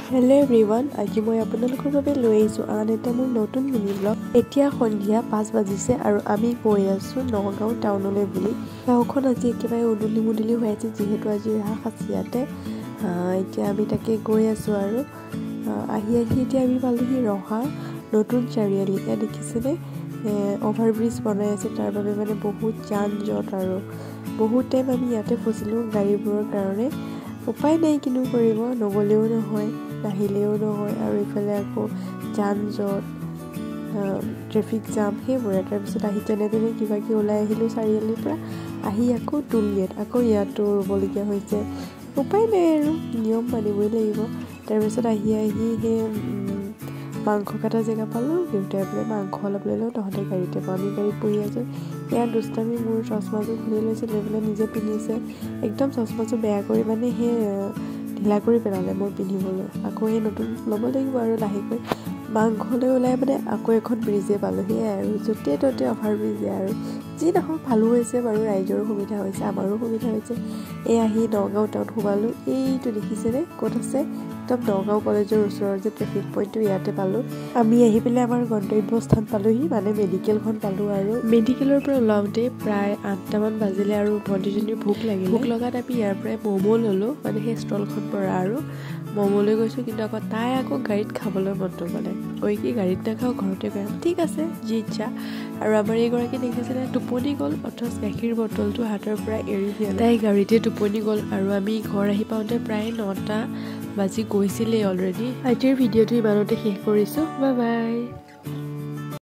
Hello' everyone, আজি মই আপোনালোকৰ বাবে লৈ আহিছোঁ আন এটা মোৰ নতুন মিনি ব্লগ। এতিয়া সন্ধিয়া 5 বাজিছে আৰু আমি গৈ আছোঁ নগাঁও টাউনলৈ বুলি। গাঁওখন আজি একেবাৰে উদুলি মুদুলি হৈ আছে, যিহেতু আজি ৰাস আছে ইয়াতে। এতিয়া আমি তাকে গৈ আছোঁ আৰু আহি আহি এতিয়া আমি পালোহি ৰহা নতুন চাৰিআলি। ইয়াত দেখিছেনে অভাৰ ব্ৰিজ বনাই আছে, তাৰ বাবে মানে বহুত যান জঁট আৰু বহুত টাইম আমি ইয়াতে ফচিলোঁ গাড়ীবোৰৰ কাৰণে। উপায় নাই, কিনো কৰিব, নগ'লেও নহয়, নাহিলেও নহয়, আৰু ইফালে আকৌ যান জঁট, ট্ৰেফিক জাম, সেইবোৰে। তাৰপিছত আহি যেনে তেনে কিবাকি ওলাই আহিলোঁ চাৰিআলিৰ পৰা। আহি আকৌ টোল গেট, আকৌ ইয়াতো ৰ'বলগীয়া হৈছে। উপায় নাই আৰু, নিয়ম মানিবই লাগিব। তাৰপিছত আহি আহি সেই মাংস কটা জেগা পালোঁ। দেউতাই বোলে মাংস অলপ লৈ লওঁ, তহঁতে গাড়ীতে পাওঁ। আমি গাড়ীত বহি আছোঁ। ইয়াৰ দুষ্টামি, মোৰ চশমাযোৰ খুলি লৈছে, লৈ পেলাই নিজে পিন্ধিছে। একদম চশমাযোৰ বেয়া কৰি মানে সেই ঢিলা কৰি পেলালে মোৰ পিন্ধিবলৈ। আকৌ সেই নতুন ল'ব লাগিব আৰু লাহেকৈ। মাংসলৈ ওলাই মানে আকৌ এখন ব্ৰিজে পালোঁ। সেয়াই আৰু য'তে ত'তে অভাৰ ব্ৰিজে আৰু। যি নহওক ভালো হৈছে বাৰু, ৰাইজৰো সুবিধা হৈছে, আমাৰো সুবিধা হৈছে। এই আহি নগাঁও টাউন সোমালোঁ। এইটো দেখিছেনে ক'ত আছে? একদম নগাঁও কলেজৰ ওচৰৰ যে ট্ৰেফিক পইণ্টটো, ইয়াতে পালোঁ। আমি আহি পেলাই আমাৰ গন্তব্যস্থান পালোহি, মানে মেডিকেলখন পালোঁ। আৰু মেডিকেলৰ পৰা ওলাওঁতে প্ৰায় 8টামান বাজিলে আৰু ভণ্টিজনীৰ ভোক লাগিলে। ভোক লগাত আমি ইয়াৰ পৰাই ম'ম' ল'লোঁ, মানে সেই ষ্টলখন পৰা আৰু ম'ম' লৈ গৈছোঁ। কিন্তু আকৌ তাই আকৌ গাড়ীত খাবলৈ মন নগ'লে, কৈ কি গাড়ীত নাখাওঁ, ঘৰতে খাম। ঠিক আছে, যি ইচ্ছা। আৰু আমাৰ এইগৰাকী দেখিছেনে টোপনি গ'ল, অথচ গাখীৰ বটলটো হাতৰ পৰা এৰি দিয়া। তাই গাড়ীতে টোপনি গ'ল। আৰু আমি ঘৰ আহি পাওঁতে প্ৰায় 9টা বাজি গৈছিলেই অলৰেডি। আজিৰ ভিডিঅ'টো ইমানতে শেষ কৰিছোঁ। Bye bye.